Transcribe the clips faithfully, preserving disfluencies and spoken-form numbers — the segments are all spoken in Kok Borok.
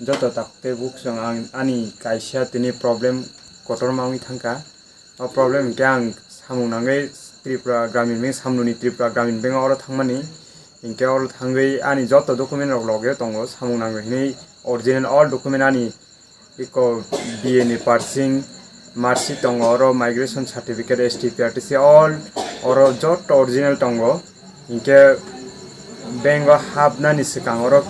Joto takhuk tei bukhuk song ang ani kaisa tini problem kotorma wngwi thangkha. O problem hinkhe ang samung nangwi Tripura Gramin Bank, Samluni Tripura Gramin Bank oro thangmani. Hinkhe oro thangwi ani joto document rok loge tongo, samung nangwi hinwi original all document ani iko B A ni parsing marksheet tongo, oro migration certificate, S T P R T C all oro joto original tongo. Hinkhe bank o hapnani swkang oro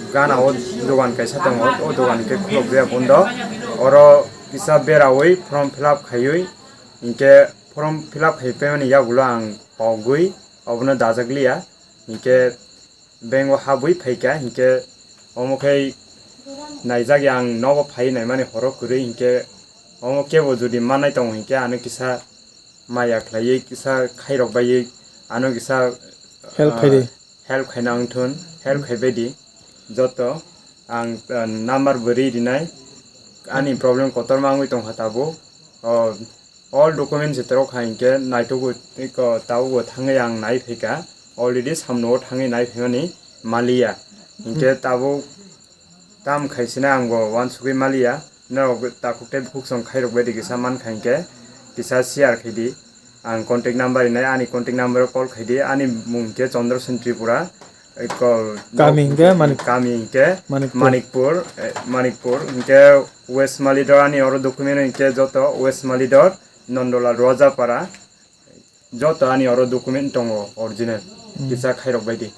gana o dogan kaisa tongo, o dogan hinkhe khulukjak bondo. Oro kisa berawi form fill up khaiwi, hinkhe form fill up khaipaimani yagulo ang pogwi obono dajak liya. Hinkhe bank o habwi phaikha, hinkhe omo khe naijak ya ang nogo phai naimani horo kwrwi, hinkhe omo kebo jodi mannai tongo hinkhe ano kisa maya khlaiwi kisa khairok baiwi ano kisa, Help ah, khaidi. Help khaina wngthun, help khaibaidi joto ang, ah, number bo ri rinai ani problem kotorma wngwi tongkha tabuk. O, all documents se torok hai hinkhe naitugwi iko tabukbo thangwi ang nai phaikha, already samno o thangwi nai phaimani maliya. Hinkhe tabuk tam khaisina ang bo uansugwi maliya. Norok takhuk tei bukhuk song khairok baidi kisa mankha hinkhe kisa share khaidi. Ang contact number rinai, ani contact number o call khaidi. Ani mung hinkhe Chandra Sen Tripura. Iko kami hinkhe Manik-, kami hinkhe Manikpur. Manikpur, eh, Manikpur hinkhe West Malidor, ani oro document hinkhe joto West Malidor, Nondolal Rojapara, joto ani oro document tongo original, hmm, kisa khairok baidi.